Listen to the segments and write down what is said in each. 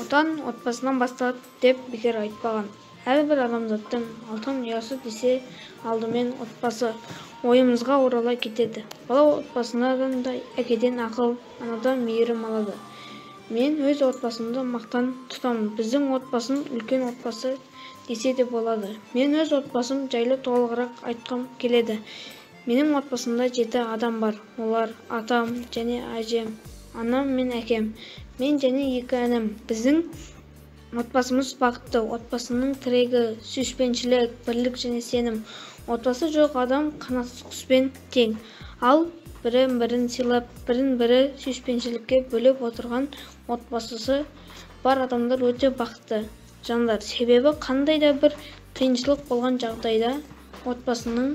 Отан отбасынан басталады деп бекер айтпаған. Әрбір адамзаттың алтын ұясы десе, алдымен отбасы ойымызға орала кетеді. Бала отбасынан да әкеден ақыл, анадан мейірім алады. Мен өз отбасымды мақтан тұтамын. Біздің отбасын үлкен отбасы десе де болады. Мен өз отбасым жайлы толығырақ айтқым келеді. Менің отбасымда 7 адам бар. Олар: атам және әжем, анам мен әкем, мен және 2 інім. Біздің отбасымыз бақытты. Отбасының тірегі сүйіспеншілік, бірлік және сенім. Отбасы жоқ адам қанатсыз құспен тең. Ал бірін-бірін сыйлап, бірін-бірі сүйіспеншілікке бөлеп отырған отбасысы бар адамдар өте бақытты жандар. Себебі қандай да бір қиыншылық болған жағдайда отбасының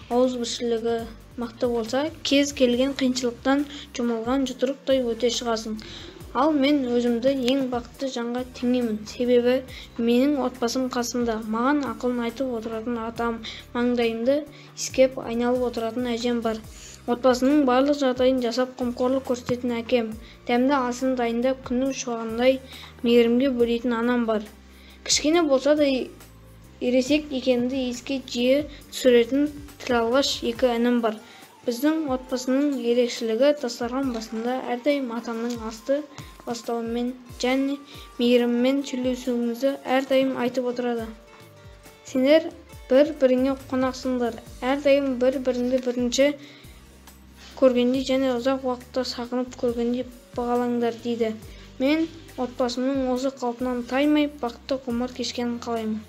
ауызбіршілігі мықты болса, кез келген қиыншылықтан жұмылған жұдырықтай өте шығасың. Ал мен өзімді ең бақытты жанға теңеймін. Себебі менің отбасым қасымда. Маған ақылын айтып отыратын атам, маңдайымды иіскеп айналып отыратын әжем бар. Отбасының барлық жағдайын жасап, қамқорлық көрсететін әкем, дәмді асын дайындап, күннің шуағындай мейірімге бөлейтін анам бар. Кішкене болса да ересек екенімді еске жиі түсіретін тілалғыш 2 інім бар. Біздің отбасының ерекшелігі дастархан басында әрдайым атамның асты бастауымен және мейіріммен сөйлесуімізді әрдайым айтып отырады. Сендер бір-біріңе қонақсыңдар, әрдайым бір-біріңді бірінші көргендей және ұзақ уақытта сағынып көргендей бағалаңдар дейді. Мен отбасымның осы қалпынан таймай бақытты ғұмыр кешкенін қалаймын.